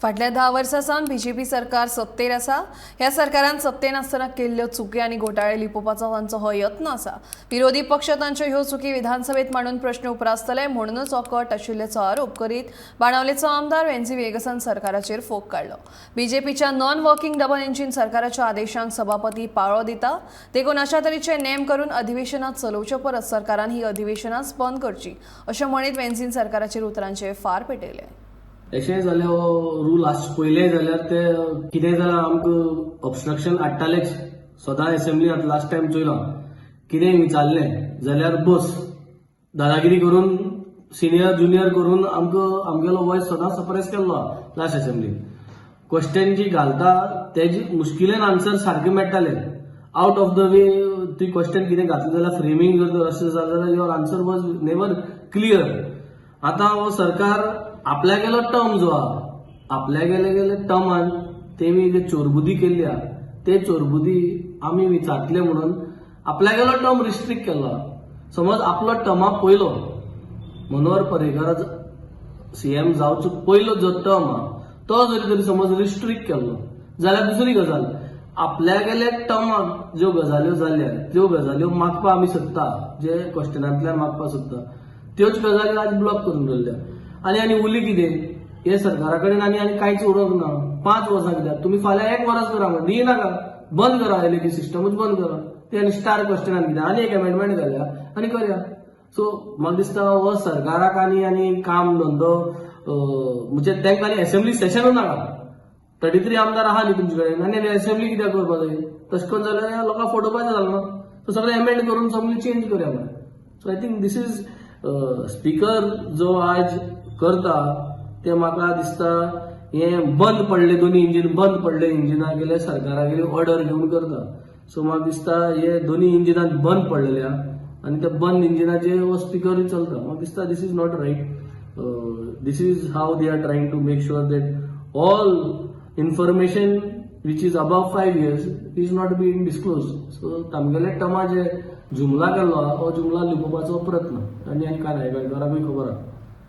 फाटल्या 10 वर्सां सावन बीजेपी सरकार सत्तेर आसा. ह्या सरकारान सत्तेन आसतना केल्ल्यो चुकी आनी घोटाळे लिपोवपाचो तांचो हो यत्न आसा. विरोधी पक्ष तांच्यो ह्यो चुकी विधानसभेत मांडून प्रश्न उप्रासतले, म्हणूनच हो कट आशिल्ल्याचो आरोप करीत बाणावलेचो आमदार वेन्झी व्हिएगसान सरकाराचेर फोग काडलो. बीजेपीच्या नॉन वर्किंग डबल इंजीन सरकाराच्या आदेशांक सभापती पाळो दिता, देखून अशा तरेचे नेम करून अधिवेशनां चलोवचे परस सरकारान ही अधिवेशनांच बंद करची, अशें म्हणीत वेन्झीन सरकाराचेर उतरांचे फार पेटयले. अशें जाल्यार हो रूल आस पयलें जाल्यार ते कितें जाल्यार आमकां ऑबस्ट्रक्शन हाडटालेच सदां एसेंब्ली. आतां लास्ट टायम चोयलां, कितें विचारलें जाल्यार बस दादागिरी करून, सिनियर ज्युनियर करून आमकां आमगेलो वॉयस सदां सप्रेस केल्लो आहा. लास्ट एसेंब्लीन क्वेश्चन जी घालता तेजी मुश्किलेन आन्सर सारके मेळटाले. आउट ऑफ the way ती क्वेश्चन कितें घातलें जाल्यार, फ्रेमींग जर अशें जालें जाल्यार your answer was never clear. आतां हो सरकार आपल्यागेलो टर्म जो आहा, आपल्यागेले गेले टर्मान तेमी जे चोरबुदी केल्ली आहा, ते चोरबुदी आमी विचारतले म्हणून आपल्यागेलो टर्म रिस्ट्रिक्ट केल्लो आहा. समज आपलो टर्मा पयलो मनोहर पर्रीकार सीएम जावचो पयलो जो टर्म आहा, तो जरी तरी समज रिस्ट्रिक्ट केल्लो जाल्यार दुसरी गजाल. आपल्यागेले टर्माक ज्यो गजाल्यो जाल्या, त्यो गजाल्यो मागपा आमी सोदता, जे क्वेश्चनांतल्यान मागपा सोदता, त्योच गजाली आज ब्लॉक करून दवरल्या. आनी उरली कितें हे सरकारा कडेन? आनी कांयच उरोंक ना. 5 वर्सां कित्याक, तुमी फाल्यां एक वरस करा, दी नाका, बंद करा, एलएकी सिस्टमूच बंद करा. ते आनी स्टार क्वेश्चनान कितें आनी एक अमेंडमेंट घालया आनी करया. सो म्हाका दिसता हो सरकाराक आनी काम धंदो म्हणजे तांकां आनी एसेंब्ली सेशनूच नाका. 33 आमदार आहा न्ही तुमचे कडेन, आनी एसेंब्ली कित्याक करपाक जाय? तशें करून जाल्यार ह्या लोकांक फटोवपाचें जालें ना. सो सगळें एमेंड करून सगळें चेंज करया म्हळ्यार. So I think this is speaker जो आज करता ते म्हाका दिसता हें बंद पडले, दोनी इंजीन बंद पडले, इंजिना गेले सरकारा गेले ऑर्डर घेवन करता. सो म्हाका दिसता हे दोनी इंजिनां बंद पडलेले आहा आनी त्या बंद इंजिनाचेर हो स्पिकरूय चलता. म्हाका दिसता this is not right. This is how they are trying to make sure that all information which is above 5 years is not being disclose. So तामगेले टर्मा जे जुमला केल्लो आहा, हो जुमला लिपोवपाचो प्रयत्न आनी काय ना, गोंयकारांकूय खबर आहा.